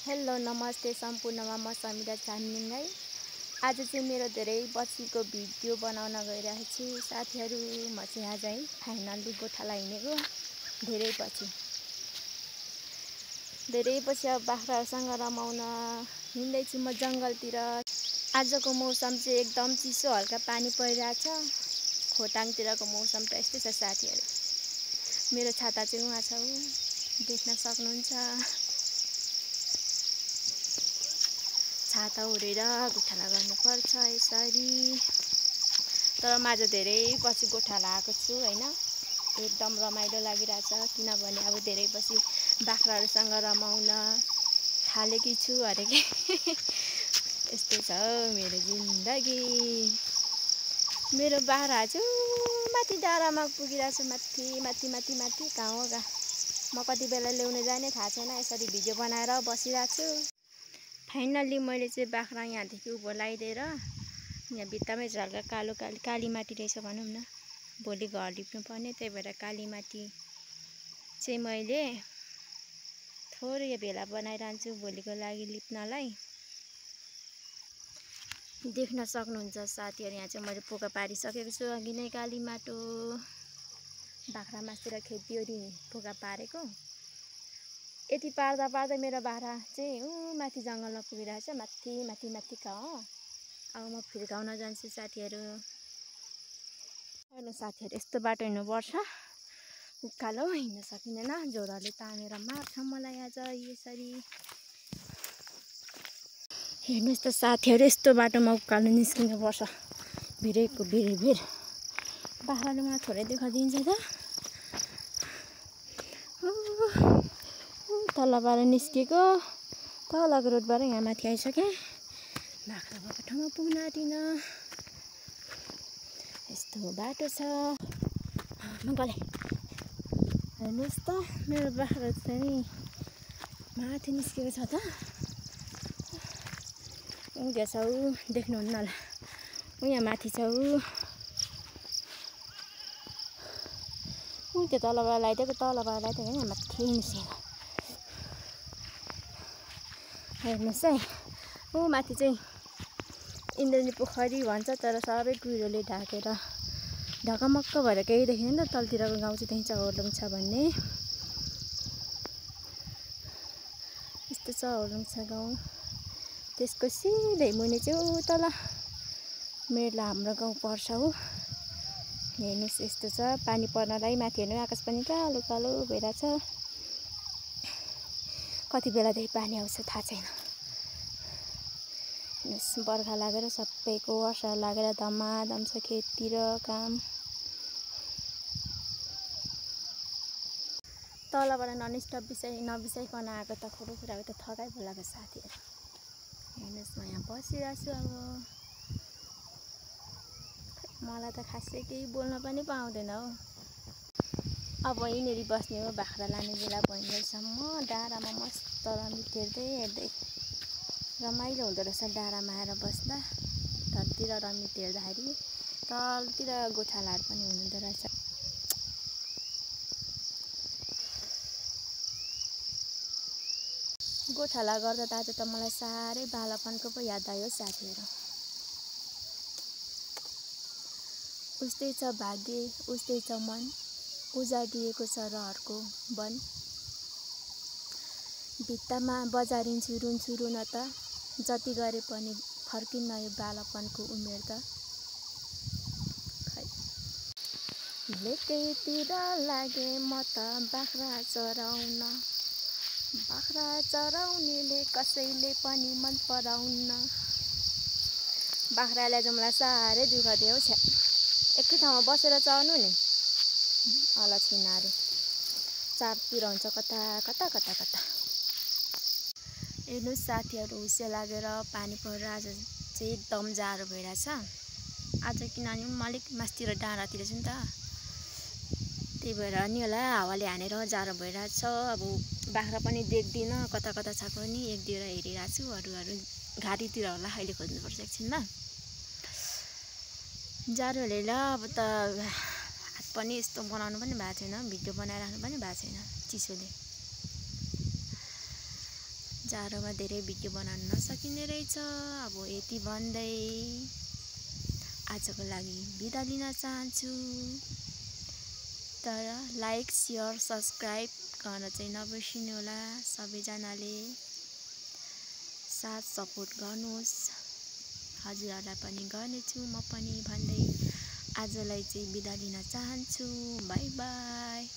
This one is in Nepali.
हेलो नमस्ते सम्पूर्णमा म समिरा चामलिङ। आज चाहिँ मेरो धेरै बसीको भिडियो बनाउन गइरहेको छु साथीहरु। म चाहिँ आज फाइनली गोठाला हिँडेको धेरै पछि अब बाख्राहरुसँग रमाउन हिँड्दैछु म जंगलतिर। आजको मौसम चाहिँ एकदम चिसो, हल्का पानी परिरहेछ। खोटाङतिरको मौसम त यस्तै छ साथीहरु। मेरो छाता चाहिँ उहाँ छ, देख्न सक्नुहुन्छ। छाता ओढेर गोठाला गर्नुपर्छ यसरी। तर म आज धेरै पछि गोठाला आएको छु हैन। एकदम रमाइलो लागिरहेछ किनभने अब धेरै पछि बाख्राहरुसँग रमाउन थालेकी छु अरे के। यस्तो छ मेरो जिन्दगी। मेरो बाख्रा चाहिँ माथि डाँडामा पुगिरहेछ, माथि कहाँ हो गा। म कति बेला ल्याउन जाने थाहा छैन, यसरी भिडियो बनाएर बसिरहेको छु। फाइनली मैले चाहिँ बाख्रा यहाँदेखि उभो लगाइदिएर यहाँ भित्तामै झल्का काली माटी रहेछ भनौँ न। भोलि घर लिप्नु पर्ने, त्यही भएर काली माटी चाहिँ मैले थोरै भेला बनाइरहन्छु भोलिको लागि लिप्नलाई। देख्न सक्नुहुन्छ साथीहरु, यहाँ चाहिँ मैले पोका पारिसकेको छु अघि नै काली माटो। बाख्रा मासतिर खेतीहरु पोका पारेको। यति पार्दा मेरो बाख्रा चाहिँ माथि जंगलमा पुगिरहेछ, माथि कहाँ हो। अब म फिर्काउन जान्छु साथीहरु। हेर्नु साथीहरु, यस्तो बाटो हिँड्नुपर्छ, उकालो हिँड्न सकिँदैन। जोरले तानेर मार्छ मलाई आज यसरी। हेर्नुस् त साथीहरु, यस्तो बाटोमा उकालो निस्किनु पर्छ। भिरैको भिर। बाख्राले मलाई थोरै दुःख दिन्छ त। तलबाट निस्केको, तलको रोडबाट यहाँ माथि आइसके। बाख्रा भएको ठाउँमा पुग्न आँटिन। यस्तो बाटो छ। म गले। हेर्नुस् त मेरो बाख्रा चाहिँ माथि निस्केको छ त। उहाँ छ, देख्नुहुन्न होला। यहाँ माथि छ। त्यो तलबाट लगाइदिएको यहाँ माथि निस्केको। हेर्नुस् है, माथि चाहिँ इन्द्रनी पोखरी भन्छ, तर सबै कुहिरोले ढाकेर ढकमक्क भएर केही देखिँदैन त। तलतिरको गाउँ चाहिँ त्यही छ, ओर्लुङ छ भन्ने। यस्तो छ ओर्लुङ छ गाउँ। त्यसको सिधै मुनि चाहिँ तल मेर्ला हाम्रो गाउँ पर्छ हो। हेर्नुस् यस्तो छ, पानी पर्नलाई माथि हेर्नु आकाश पनि कालो कालो भइरहेछ। कति बेलादेखि पानी आउँछ थाहा छैन। बर्खा लागेर सबैको वर्षा लागेर धमाधम छ खेततिर काम। तलबाट ननस्टप नबिसाइकन आएको त खुरुखुराको त थकाइ पो लाग्यो साथीहरु। हेर्नुस् म यहाँ बसिरहेको छु। अब मलाई त खासै केही बोल्न पनि पाउँदैन हो। अब यिनीहरू बस्ने हो, बाख्रा लाने बेला भइन्जेलसम्म डाँडामा मस्त रमित हेर्दै रमाइलो हुँदो रहेछ डाँडामा आएर बस्दा। तलतिर रमित हेर्दाखेरि तलतिर गोठालाहरू पनि हुनुहुँदो रहेछ। गोठाला गर्दा त आज त मलाई साह्रै बालपनको पो याद आयो साथीहरु। उस्तै छ भाग्य, उस्तै छ मन, उजाडिएको छ रहरको वन। भित्तामा बजारिन्छु रुन्छु रुन त, जति गरे पनि फर्किन्न यो बालपनको उमेर त। लेकैतिर लागे म त बाख्रा चराउन, बाख्रा चराउनेले कसैले पनि मन पराउन्न। बाख्राले चाहिँ मलाई साह्रै दुःख दियो छ्या। एकै ठाउँमा बसेर चर्नु नि, अलछिनाहरू चारतिर हुन्छ कता। हेर्नुस् साथीहरु, हुस्से लागेर पानी परेर आज चाहिँ एकदम जाडो भइरहेछ। आज किनभने म अलिक मास्तिर डाँडातिर छु नि त, त्यही भएर नि होला हावाले हानेर जाडो भइरहेछ। अब बाख्रा पनि देख्दिन, कता छ पनि, एक दुईवटा हेरिरहेको छु। अरू घारीतिर होला, अहिले खोज्नुपर्छ एकछिनमा। जाडोले ल अब त हात पनि यस्तो बनाउनु पनि भएको छैन, भिडियो बनाइराख्नु पनि भएको छैन चिसोले। टाढोमा धेरै भिडियो बनाउन नसकिने रहेछ। अब यति भन्दै आजको लागि बिदा लिन चाहन्छु। तर लाइक शेयर सब्सक्राइब गर्न चाहिँ नबिर्सिनु होला। सबैजनाले साथ सपोर्ट गर्नुहोस्। हजुरहरूलाई पनि गर्नेछु म पनि भन्दै आजलाई चाहिँ बिदा लिन चाहन्छु। By by.